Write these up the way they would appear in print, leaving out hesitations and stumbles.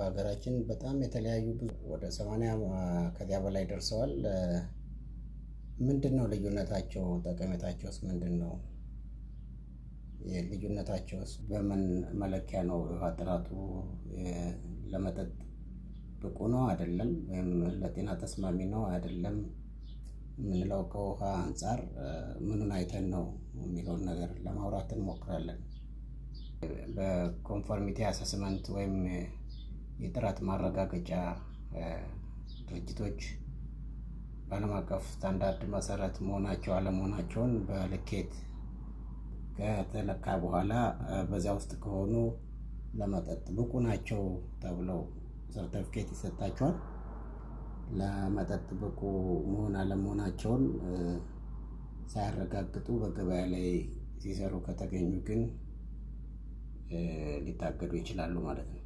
በሀገራችን በጣም የተለያዩ ብዙ ወደ 80 ከዚያ በላይ ደርሰዋል። ምንድን ነው ልዩነታቸው? ጠቀሜታቸውስ ምንድን ነው? ልዩነታቸውስ በምን መለኪያ ነው? የውሃ ጥራቱ ለመጠጥ ብቁ ነው አይደለም፣ ወይም ለጤና ተስማሚ ነው አይደለም የምንለው ከውሃ አንጻር ምኑን አይተን ነው የሚለውን ነገር ለማውራት እንሞክራለን። በ conformity assessment ወይም የጥራት ማረጋገጫ ድርጅቶች በዓለም አቀፍ ስታንዳርድ መሰረት መሆናቸው አለመሆናቸውን በልኬት ከተለካ በኋላ በዚያ ውስጥ ከሆኑ ለመጠጥ ብቁ ናቸው ተብለው ሰርተፍኬት ይሰጣቸዋል። ለመጠጥ ብቁ መሆን አለመሆናቸውን ሳያረጋግጡ በገበያ ላይ ሲሰሩ ከተገኙ ግን ሊታገዱ ይችላሉ ማለት ነው።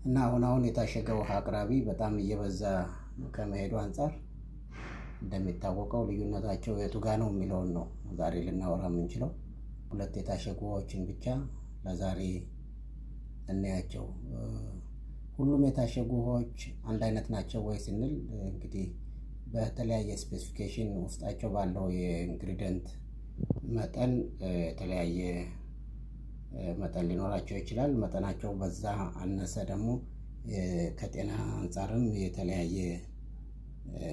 እና አሁን አሁን የታሸገ ውሃ አቅራቢ በጣም እየበዛ ከመሄዱ አንጻር እንደሚታወቀው ልዩነታቸው የቱ ጋ ነው የሚለውን ነው ዛሬ ልናወራ የምንችለው። ሁለት የታሸጉ ውሃዎችን ብቻ ለዛሬ እናያቸው። ሁሉም የታሸጉ ውሃዎች አንድ አይነት ናቸው ወይ ስንል እንግዲህ በተለያየ specification ውስጣቸው ባለው የ ingredient መጠን የተለያየ መጠን ሊኖራቸው ይችላል። መጠናቸው በዛ አነሰ ደግሞ ከጤና አንጻርም የተለያየ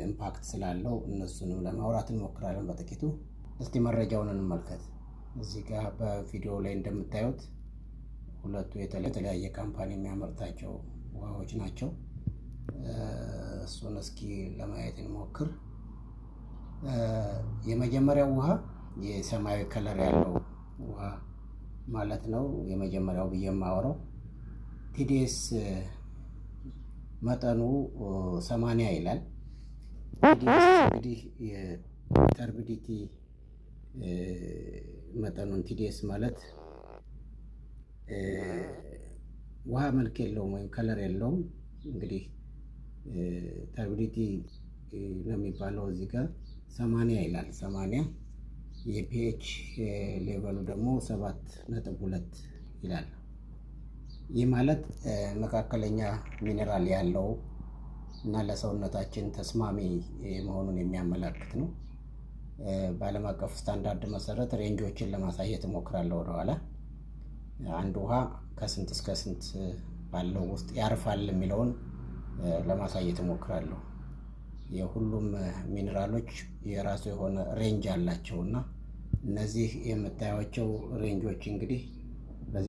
impact ስላለው እነሱንም ለማውራት እንሞክራለን በጥቂቱ። እስቲ መረጃውን እንመልከት። እዚህ ጋር በቪዲዮ ላይ እንደምታዩት ሁለቱ የተለያየ company የሚያመርታቸው ውሃዎች ናቸው። እሱን እስኪ ለማየት እንሞክር። የመጀመሪያው ውሃ የሰማያዊ color ያለው ውሃ ማለት ነው። የመጀመሪያው ብዬ የማወራው TDS መጠኑ 80 ይላል። TDS እንግዲህ የ turbidity መጠኑን፣ TDS ማለት ውሃ መልክ የለውም ወይም color የለውም። እንግዲህ turbidity ነው የሚባለው፣ እዚህ ጋር 80 ይላል። 80፣ የ pH level ኡ ደግሞ 7.2 ይላል። ይህ ማለት መካከለኛ ሚኔራል ያለው እና ለሰውነታችን ተስማሚ መሆኑን የሚያመላክት ነው። በዓለም አቀፍ ስታንዳርድ መሰረት range ኦችን ለማሳየት እሞክራለሁ ወደኋላ። አንድ ውሃ ከስንት እስከ ስንት ባለው ውስጥ ያርፋል የሚለውን ለማሳየት እሞክራለሁ። የሁሉም ሚኔራሎች የራሱ የሆነ range አላቸው እና እነዚህ የምታዩቸው range ኦች እንግዲህ